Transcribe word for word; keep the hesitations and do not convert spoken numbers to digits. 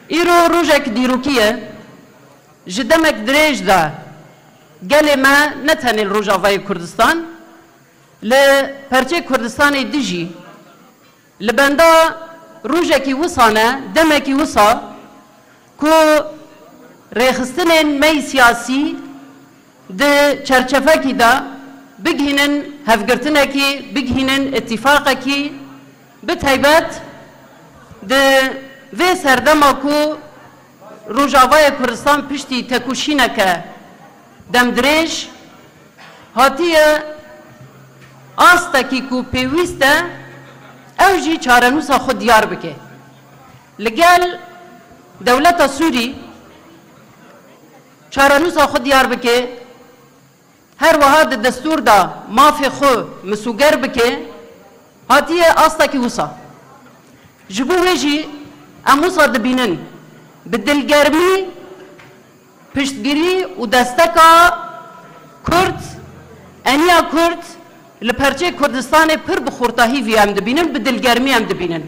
Îro rojek dîrokî ye. Ji demek dirêj de gelê me ne tenê li Rojavayê Kurdistan, li perçê Kurdistanê dijî, li benda rojekî wisa ne, demekî wisa ku rêxistinên me yî siyasî di çerçevekî de bigihînin hevgirtinekî, bigihînin îtîfaqekî, bi taybet di vê serdema ku Rojavayê Kurdistan piştî tekoşîneke demdirêj hatiye astekî ku pêwîst e, ew jî çarenûsa xwe diyar bike. Li gel dewleta Sûrî çarenûsa xwe diyar bike, her wiha di destûr de mafê xwe misûger bike, hatiye astekî wisa. Ji bo wê jî em wisa dibînin bi dilgermî piştgirî û desteka Kurd, eniya Kurd li perçê Kurdistanê pir bi xurtahî vî em dibînin, bi dilgermî em dibînin.